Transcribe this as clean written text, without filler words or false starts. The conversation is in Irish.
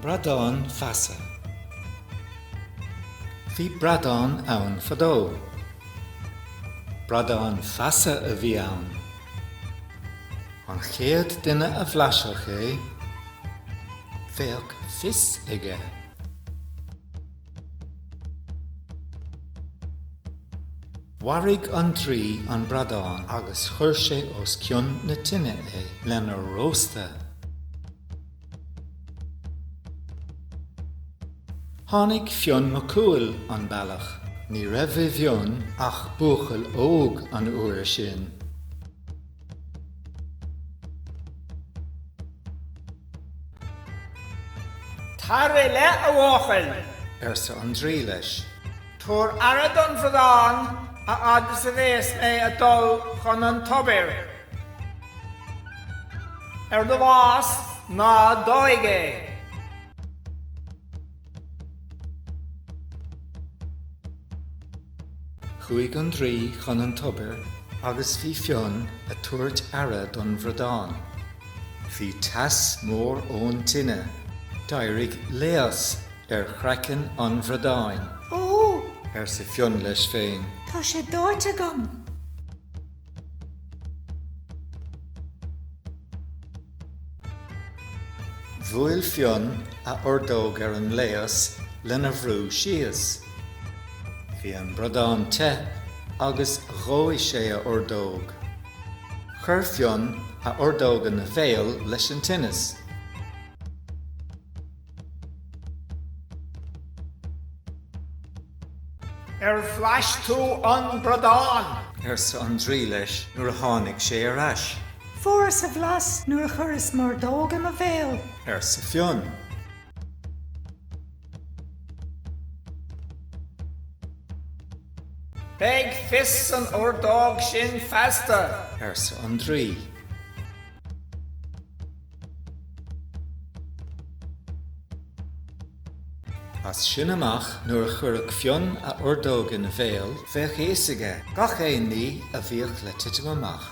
Bradán Feasa. Bhí bradán ann fadó. Bradán feasa a bhí ann. An chéad duine a bhlaisfeadh é, bheadh fios aige. Mharaigh an draoi an bradán agus chuir sé os cionn na tine é lena róstadh. Tháinig Fionn Mac Cumhaill an bealach. Ní raibh i bhFionn ach buachaill óg an uair sin. Tar i leith, a bhuachaill! arsa an draoi leis. Tabhair aire don bhradán a fhad is a bhéas mé ag dul chun an tobair. Ar do bhás ná dóigh é. Chuaigh an draoi chun an tobair agus bhí Fionn a' tabhairt aire don bhradán. Bhí teas mór ón tine. D'éirigh léas ar chraiceann an bhradáin. Ó! arsa Fionn leis féin. Tá sé dóite agam! Bhuail Fionn a ordóg ar an léas lena bhrú síos. Bhí an bradán te agus dhóigh sé a ordóg. Chuir Fionn a ordóg ina bhéal leis an tinneas. Ar bhlais tú an bradán? arsa an draoi leis nuair a tháinig sé ar ais. Fuaireas a bhlas nuair a chuireas m'ordóg i mo bhéal. arsa Fionn. Beidh fios san ordóg sin feasta! arsa an draoi. As sin amach, nuair a chuireadh Fionn a ordóg ina bhéal, bheadh a fhios aige gach aon ní a bhíodh le titim amach.